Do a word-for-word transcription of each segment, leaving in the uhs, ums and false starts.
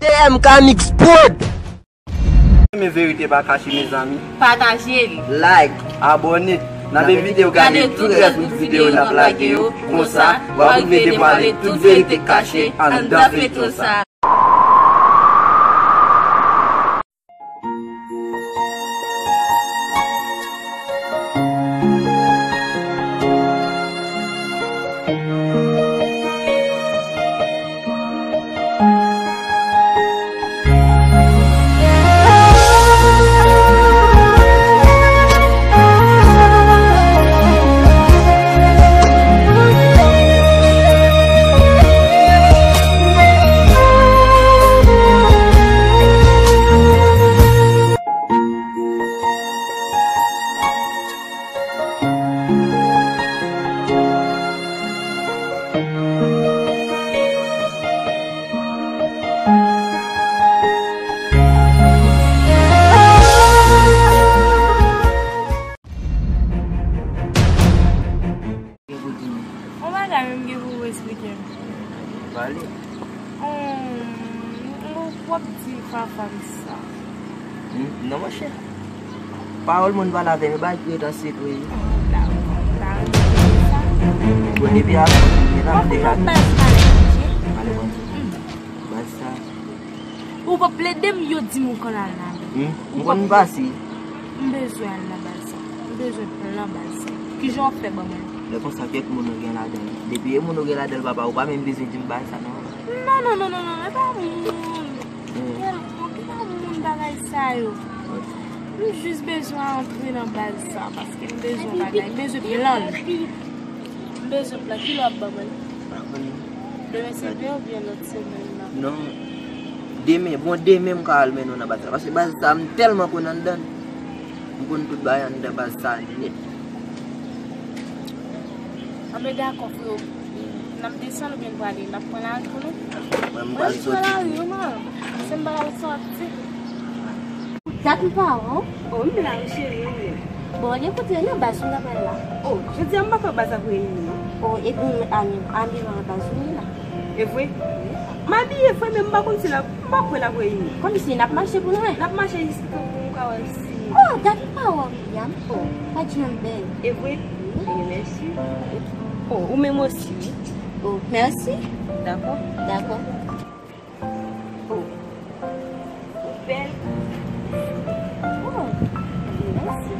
M K Mix Prod. Renmen Verite Pa Kache, mezanmi. Pataje l. Like, abòne. N ap envite w gade tout rès videyo n ap lage yo. Konsa, w ap rive devwale tout verite k kache anndan feyton sa. Gen pou di nou. Yon bagay menm gen pou ou esplike m. Pale. Hum, ou w ap di fanfan sa. Hmm, non, monchè. Pawòl moun pale avè m, yo bay ki rete an sekrè. Oh, dakò, dakò, sa. Bon, depi avan, men nan deja. Pale, Bondye. Baz sa. Ou p ap plede m, yo di m ou konn al nan. Hmm? M konn pase. M bezwen al nan baz sa. M bezwen plan baz sa. Kijan w ap fè ban mwen? Lè konsa, kèk moun ou gen ladan l. Depi e moun ou gen ladan l, papa, ou pa menm bezwen di m baz sa, non. Non, non, non, non, non, e pa moun. Hmm. Kèl, kèl moun bagay sa yo. M jis bezwen antre nan baz sa, paske m bezwen bagay, m bezwen plan. M bezwen plan. Kilè w ap ban mwen? Pa konn. Demen se demen oubyen lòt semèn nan? Non. Demen, bon, demen m ka al mennen w nan baz sa. Paske baz sa, m tèlman konn anndan l. M konn tout bagay anndan baz sa nèt. Anben dakò, freo. N ap desann oubyen n prale? N ap pran lari pou nou? Mwen, m pral soti. Mwen, m pran lari, wi, man. Se m pa wè sa w ap di. Dat m pa wè w. Oh, m la, wi, cheri, wi. Bon, li kote nan baz ou n ap al la? Oh, jodi a m pa kwè baz ap reyini, non. Oh, epi m, ami, ami an baz ou la. E vre? M abiye vre, men m pa konn si l ap, m pa kwè l ap reyini. Kòmsi n ap mache pou nou wè? N ap mache jiskatan pou m ka wè si. Oh, dat m pa wè w, William. Oh, pa di yon bèl. E vre? Wi. Ebyen, mèsi. Oh, ou menm osi. Oh, mèsi. Dakò. Dakò. Oh. Ou bèl. Oh, mèsi.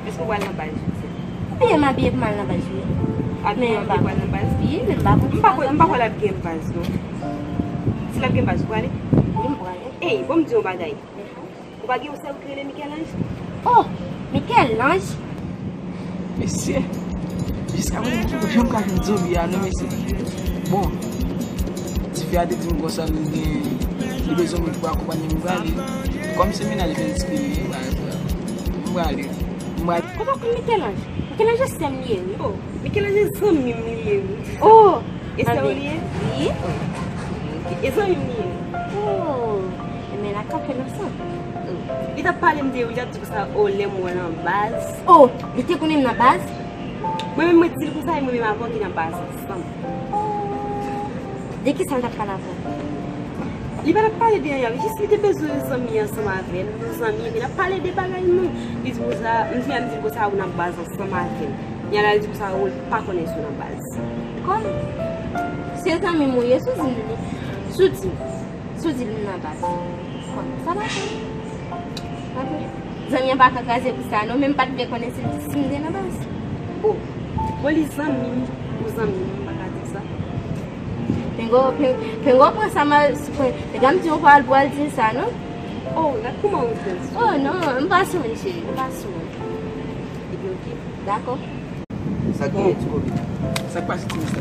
Èske w pral nan baz jodi a? Wi, m abiye pou m al nan baz, wi. Abiye pou w al nan baz? Wi, men m pa konn. M pa kwè, m pa kwè l ap gen baz, non. Si l ap gen baz, ou prale? Wi, m prale. Ey, bon, m di yon bagay. Ou pa gen yon sè ou ki rele Michel-Ange? Oh, Michel-Ange? Mesye, jiska prezan m poko janm ka jwenn zanmi a non, mesye. Bon, tifi a te di m konsa li gen, li bezwen moun pou akonpanye m prale. Kòm se mennaj Vensky li ye, m prale. M prale. Kote w konn Michel-Ange? Michel-Ange sè m li ye, wi. Oh, Michel-Ange zanmi m li ye, wi. Oh! E sè w li ye? Wi. E zanmi m li ye? Oh! Ebyen, n a kanpe ansanm. Li t ap pale m de ou, li t ap di konsa, oh, lè m wè w nan baz. Oh! Li te konnen m nan baz? Mwen menm, mwen di l konsa, e mwen menm avè w ki nan baz ansanm. Oh! De kisa l t ap pale avè w? Li pa t ap pale de anyen, jis li te bezwen zanmi ansanm avè l, nou zanmi, epi n ap pale de bagay nou. Li di konsa, m di, m di l konsa, ou nan baz ansanm avè l. Yal al di konsa ou pa konnen si w nan baz. Kòm se zanmi m ou ye, si w di m li, si w di m, si w di l m nan baz. Kòm sa pa fè. Pa vre. Zanmi an pa ka kraze pou sa non, men m pa t vle konnen si, si m te nan baz. Oh, bon, li zanmi m, ou zanmi m, m pa ka di sa. Pengo, pen-, pengo pran sa mal, pengo m di yon pawòl pou al di sa non. Oh, gad kouman ou fè. Oh non, m pa sonje, m pa sonje. Epi oke. Dakò. Sa k genyen, ti kote? Sa k pase, ti mesye?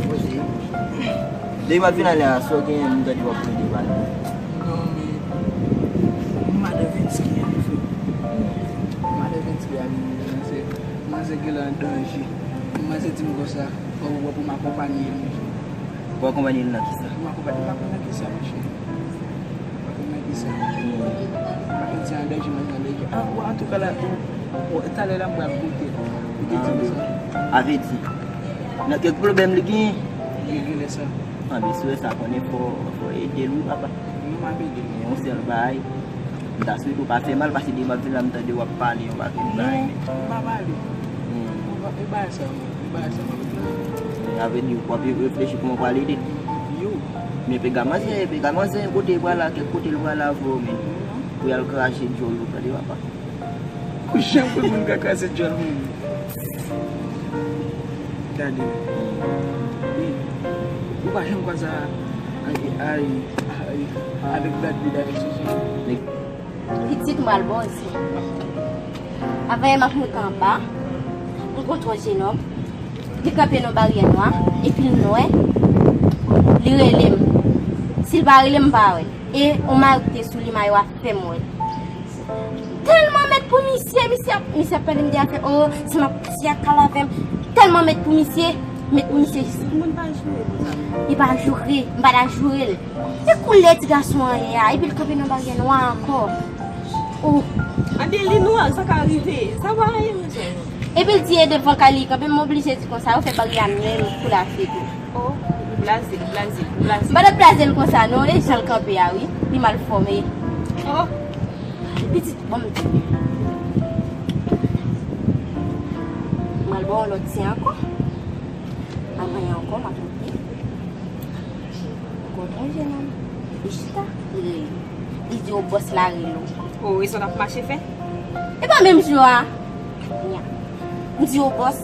Poze. Depi m al fin ale a, sa w genyen, m tande w ap plede pale. Non, men, m madan Vensky a, frè. M madan Vensky a, men, manzè, manzè gen la an danje. Manzè di m konsa, fò w pou m akonpanye l, mesye. Pou akonpanye l nan kisa? Pou m akonpanye l nan kisa, mesye? Mwen ki sa. Mwen ki sa an danje, mwen an danje. Ah, bon, antouka la, bon, talè la, mwen ap goute. Ou te di m sa. Avèti. Nan kèk pwoblèm li genyen. Li genyen sa. Mesye sa konnen fò, fò ede l wi papa. Non, m ap ede l. Men yon sèl bagay, m ta swete w pa fè mal, paske depi m ap vin la, m tande w ap pale yon pakèt bagay. Non, m pa pale. Hmm. E bagay sa, e bagay sa m ap di. Sa vle di, w ap reflechi kòman w pral ede l. Yo. Men pega manzè, pega manzè, kote l pral la, kèk kote l pral la, vre, men. Pou y al krache djòl ou, tande papa. Ou janm konn moun ka kraze djòl moun. Gade. Ou pa janm kwaze a, a, a, a, avèk Brad Pitt, avèk Susan. Pitit m al bòz. Avè m ap moute anba, m kontre yon jenòm. Li kanpe nan baryè nwa, epi l nwè. Li rele m. Si l pa rele m, m pa wè l. E yon mari ki te sou li, mayo a fè m wè l. Tèlman mèt pou misye, misye ap, misye ap pale m de afè, o, si m ap, si y ap kal avè m. Tèlman mèt pou misye, mèt pou misye jis. Moun pa joure konsa. Li pa joure, m pa ta joure l. E koulè ti gason an ye a, epi l kanpe nan baryè nwa ankò. O. Ande li nwa, sa ka rive. Sa pa anyen, mesye. Epi l di e devan kay li kanpe, m oblije di konsa, yo fè baryè a menm koulè a figi. O, ou blaze l, ou blaze l, ou blaze l. M pa t ap blaze l konsa non, e jan l kanpe a wi, li mal fòme. O. Pitit, bon, m di. M al ba w lòt ti ankò. Avan y ankò, m ap monte. Kontre yon jenòm. Li chita, li rele. Li di w bòs la rele w. O, e sa w t ap mache fè? E pa menm jou a. Nya. M di w bòs.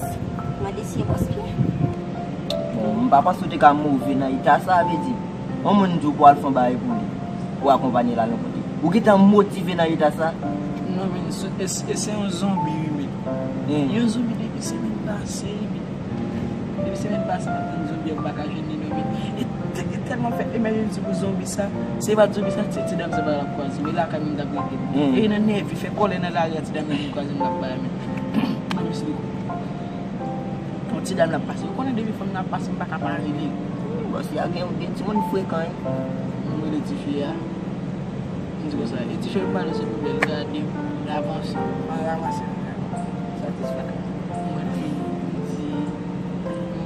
Mande si e bòs ki. Bon, m pa panse w te ka move nan eta sa, vle di. Yon moun di w pou al fè yon bagay pou li, pou akonpanye l al yon kote. Ou gentan motive nan eta sa? Non, men, se, e, e se yon zonbi, wi, men. Hmm. Yon zonbi depi semèn pase, men. Depi semèn pase, m ap tann zonbi an, m pa ka jwenn li, non, men. E te, e tèlman fè emergency pou zonbi sa. Se pa t zonbi sa, se ti dam sa pa t ap kwaze. Men lakay mwen m t ap rete. Hmm. E nan nèvi, fè kòlè nan lari a, ti dam nan vin kwaze m, l ap bay, men. Mande si li Yon ti dam la pase. Ou konnen depi fanm nan ap pase, m pa ka pa rele. Bòs, y a gen, gen timoun frekan, wi. M rele tifi a. M di konsa, e tifi a, m pale sou poubèl, gade, l avanse, m pa ranmase l. Satisfè. M rele, m di,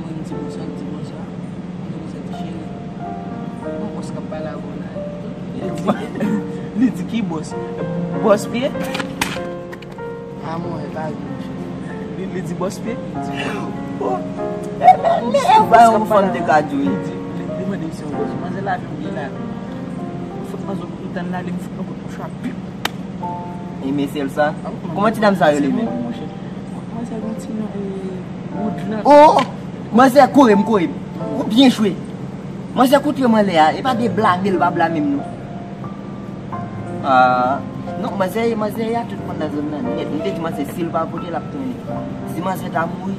m di bonswa, m di bonswa. M di konsa, ti cheri, yon bòs k ap pale avè w la. Li di, li di ki bòs? Bòs pye? Amò, e pa vre, monchè. Li, li di bòs pye? Li di, oh. E, men, men, e pa yon fanm te ka di w. Li di, li, li mande m si yon bòs. Manzè lave m byen lave. M fout manzè m tann la, li m fout nan kout mouchwa. Pip. E men sèl sa? Kòman ti dam sa rele menm? Monchè. Manzè gen ti non, e, Woodland. Oh! Manzè kore m, kore m. Ou byen jwe. Manzè koute m anlè a. E pa de blame l, pa blame m non. Ah, non, manzè, manzè a tout moun nan zòn nan nèt. M te di manzè si l pa vote, l ap tounen. Si manzè ta mouri,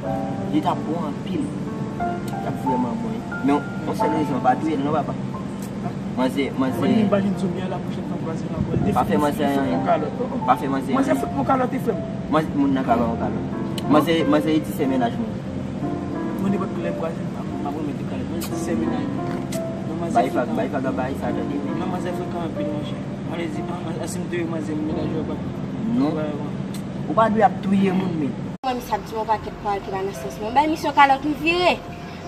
li t ap bon anpil. Li t ap vrèman bon, wi. Men yon sèl rezon, pa touye l non, papa. Manzè, manzè. Mwen menm pa jwenn zonbi an, la pwochèn fwa m kwaze l ankò. Pa fè manzè anyen. Pa fè manzè anyen. Manzè fout mwen kalòt, wi, frè m. Manzè, moun nan ka ba w kalòt. Manzè, manzè, e ti sè mennaj mwen. Mwen nenpòt kilè m kwaze l, m ap remèt li kalòt. Mwen ti sè mennaj mwen. Non, manzè frekan. Bay fag, bay fag a bay sa, tande, men. Non, manzè frekan anpil, monchè. Mwen di, ah, ah, si m touye manzè, mennaj yo ap. Non. Ou pa dwe ap touye moun, men. Mwen, misye ap di m yon pakèt pawòl ki pa nan sans mwen. M bay misye yon kalòt, m vire.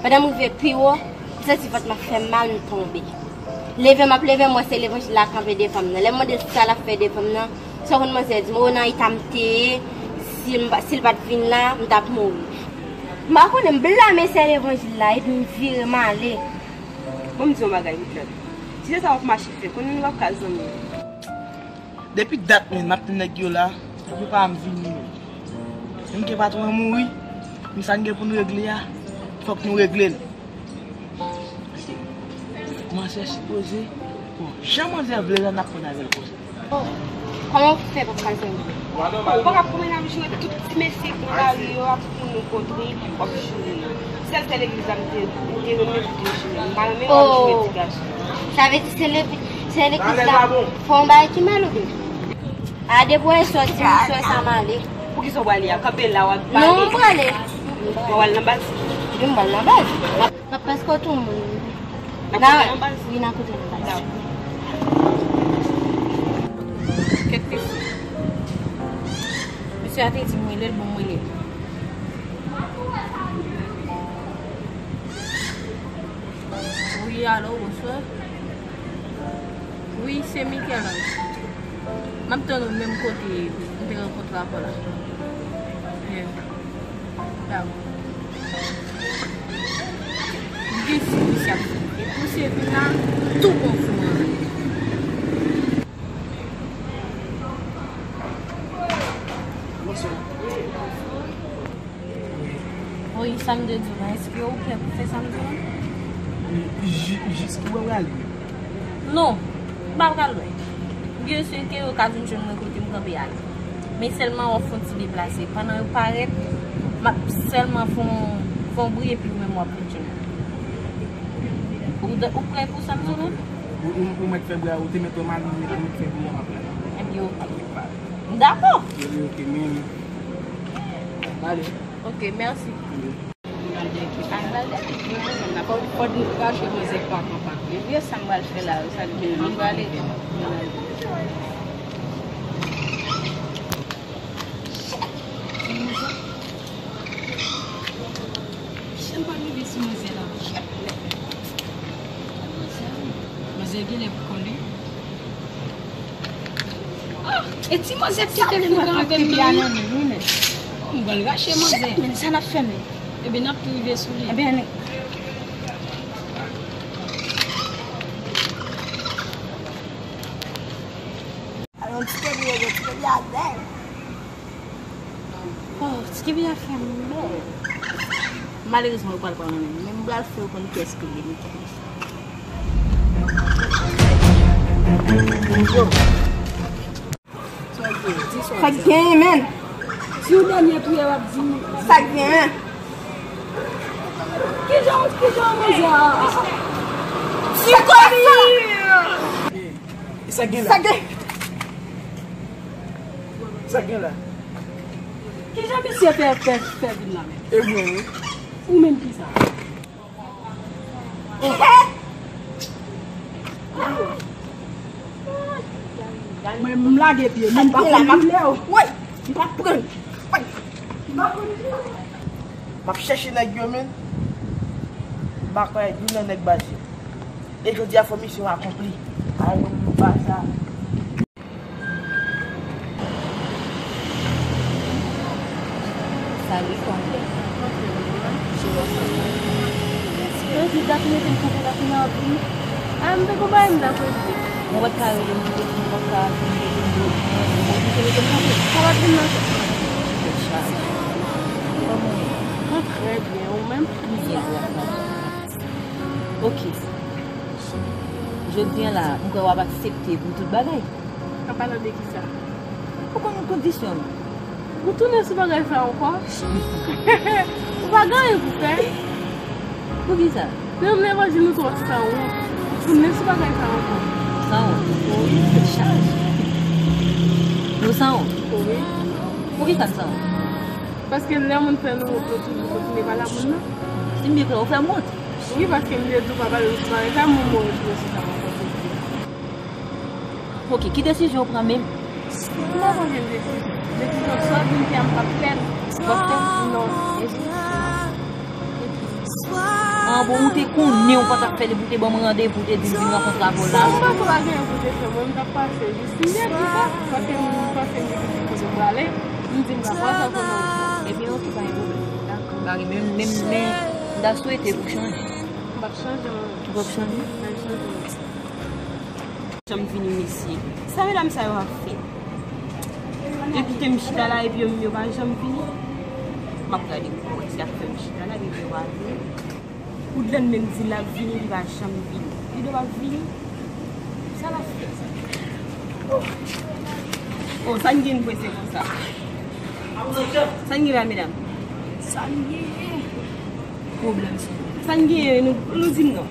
Pandan m rive pi wo, m santi vant mwen ap fè m mal, m tonbe. Leve m ap leve, m wè se levanjil la kanpe devan m nan. Lè m mande l sa l ap fè devan m nan, sa w konn manzè di m, o nan eta m te ye, si m pa, si l pa t vin la, m t ap mouri. M pa konnen, m blame sè levanjil la, epi m vire m ale. Bon, m di yon bagay, Woodland. Si se sa w ap mache fè, konnen nou p ap ka zanmi. Depi dat, men, m ap tann nèg yo la, nèg yo pa janm vini, men. Menm ke patwon an mouri, men sa n gen pou n regle a, fòk nou regle l. Manzè sipoze, bon, jan manzè vle la, n ap konn avè l konsa. Oh, kòman w fè pou w pa zanmi? Ou pa ka konprann ap joure tout ti mesye k nan lari yo, ak tout moun nou kontre, w ap joure yo. Sèl sè legliz la m te, m te renmen pou te joure. M pa renmen w ap joure ti gason. Sa vle di se legliz, se legliz la fè yon bagay ki mal oubyen? A depi w wè sòti, m sou sa m ale. Poukisa w prale a? Kanpe la, w ap pale. Non, m prale. Bon, w al nan baz. Wi, m pral nan baz. M ap, m ap pase kote yon moun. Nan kote yon baz? Wi, nan kote yon baz. Dakò. Kèt kèt. Mesye a te di m rele l, bon, m rele l. Wi, Wi, alo, bonswa. Wi, se Michel-Ange. M ap tann ou menm kote m te rankontre avè w la. Yeah. Dakò. Gen sivis y ap fè. E pou se vin la, tou bon pou mwen. Bonswa. Wi, sa m te di w lan, èske ou prè pou fè sa m di w lan? Ji-, jis pou w ale? Non, m pa pral lwen. Byen si ke yo ka vin jwenn mwen kote m kanpe a la. Men sèlman w ap fè yon ti deplase. Pandan yo parèt, m ap sèlman fè yon, fè yon bri epi ou menm w ap vin jwenn mwen. Ou, ou prè pou sa m di w lan? Ou, ou, ou mèt fè bri a, ou te mèt wè m ale, ou mèt fè bri a, m ap la. Ebyen, oke. M dakò. Ebyen, oke, men. Ale. Ok, mèsi. Al bal dèyè, mwen menm, nan fò, fò n rache manzè pa konpa. Ebyen, sa m pral fè la, sa l gen, m prale. Jan m pa rive sou manzè la. Manzè genlè pou konnen. Ah, e ti manzè ki te fougan avè m nan, wi. M pral rache manzè. Men sa n ap fè, men. Ebyen, n ap tou rive sou li. Ebyen, ann. Alò, ti kebi, ti kebi a bèl. Oh, ti kebi a fè m bèl. Malerezman, yo pral pran nan men m. Men m pral fè yo konn kiyès ki vle m. Sa k genyen, menn? Si w dènye priyè, w ap di m. Sa k genyen? Kijan, kijan manzè a, a, a? Ti kòli! Sa k gen la? Sa k gen? Sa k gen la? Kijan misye fè, fè, fè vin la menm? E mwen, wi. Ou menm ki sa? Mwen, m lage pye, men m pa konn rile w. Woy, m pa pran. Woy, m pa konn rile w. M ap chèche nèg yo, men m pa kwè youn nan nèg baz yo. E jodi a, fò misyon akonpli. Ay, mwen, m pa sa. Salut, kòman w ye? Mwen di dat mete m konpè la fin anpil. A, m te konpayi m nan kote. Mwen pa t ka rele m, mwen pa t ka vin. Sa pa t vin nan tèt mwen. Tèt chaje. Kòman w ye? Mwen trè byen, ou menm? M byen, grasya. Ok. Jodi a la, m kwè w ap aksepte pou tout bagay. An palan de kisa? Ou konn kondisyon m. Ou tounen sou bagay sa ankò? Ou pa gen anyen pou fè? Poukisa? Nan levanjil nou twò sanwont. Ou tounen sou bagay sa ankò? Sanwont? Wi. Tèt chaje. Nou sanwont? Wi. Poukisa n sanwont? Paske lè moun fè nou wont, nou toujou kontinye pale ak moun nan. Si m byen klè, ou fè m wont? Wi, paske m te di w pa pale de sou bagay sa, mwen, mwen retounen sou sa ankò. Ok, ki desizyon w pran menm? M pa pran okenn desizyon. Desizyon sa w di m fè a, m p ap fè l. W ap fè l? Non. An bon, ou te konnen w pa t ap fè l epi w te ban m randevou, w te di m vin rankontre avè w la. Sa m panse w pa gen anyen pou w te fè, mwen m t ap pase jis. M te di sa, paske m panse m te gen kote m prale, m di m pa pral sa konnen. Ebyen, ok, pa gen pwoblèm. Dakò. Mari, men, men, men, m ta swete pou w chanje. M p ap chanje, mwen. Ou p ap chanje? M p ap chanje, mwen. Janm vini, mesye. Sa medam sa yo ap fè? Yo kite m chita la epi yo menm yo pa janm vini. M ap gade pou wè si y ap fè m chita la epi yo pa vini. Woodland menm di l ap vini, li pa janm vini. Li do p ap vini. Sa l ap fè? Oh. Oh, sa n gen prese konsa? Sa n gen la, medam? Sa n gen? Pwoblèm sa. Sa n genyen, nou, nou di m non.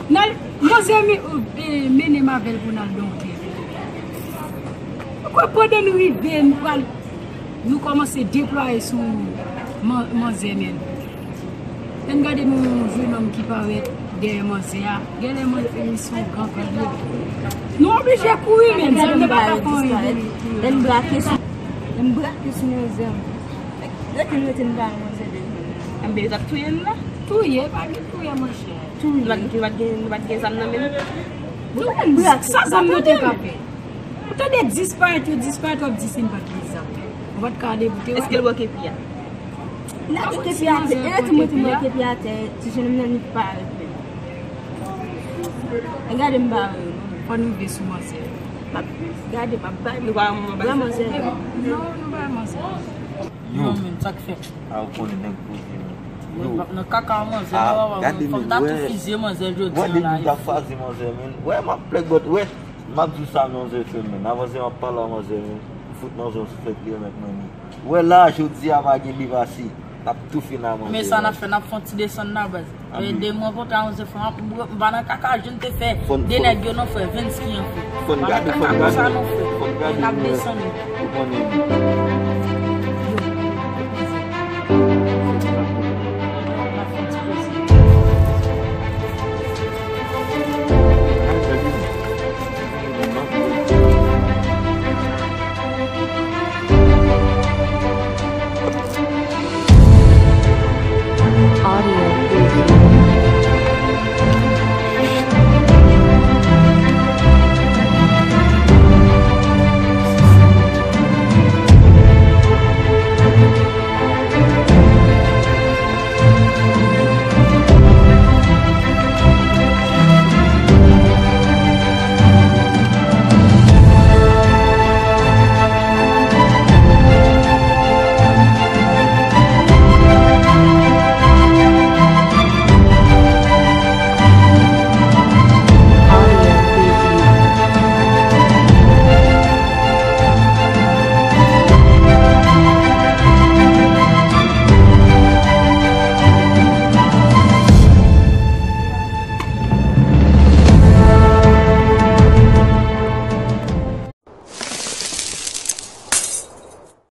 N al, manzè men, e, mennen m avè l pou n al donte. Ou kwè pandan n rive, nou pral, nou kòmanse deplwaye sou man-, manzè men. Lè n gade nou yon jenòm ki parèt dèyè manzè a. Genlè manzè misyon gran kòd yo. Nou oblije kouri, men zanmi pa ka fè anyen pou li. Lè n brake sou, lè n brake sou manzè. Lè ke nou rete n pa manzè de. Anben, yo t ap touye n la? Touye, pa gen touye, monchè. Nou pa t gen, nou pa t gen, nou pa t gen zam nan menm. Wi, men sa zam yo te ka fè. Ou tande disparèt yo, disparèt, w ap di si n pa t gen zam. Ou pa t ka ale boute. Èske l bò kepi a? Nan tout kepi atè, e ti mwen te mwen kepi atè, ti jenòm nan li pa arete. E gade m ba yo. Fò n rive sou manzè. M ap gade, m ap bay. Nou pa manzè. Non, nou pa manzè. Non, men sa k fè. A ou konnen nèg poze men. Mwen pap nan kaka manzè non papa mwen. Fòm ta tou fizye manzè jodi an la. Wè depi ta faze manzè men. Wè m ap plèk bòt wè. M ap di sa manzè fè men. Nan manzè m ap pale a manzè men. M fout manzè yon souflèt li remèt mwen li. Wè la jodi a pa gen li pase. N ap tou fin a manzè. Men sa n ap fè n ap fè yon ti desann nan baz. Ede mwen kontre a manzè fè m pa nan kaka jwenn te fè. De nèg yo non frè Vens ki an fè. Fò n gade fò n gade. Fò n gade. N ap desann. Ou konnen.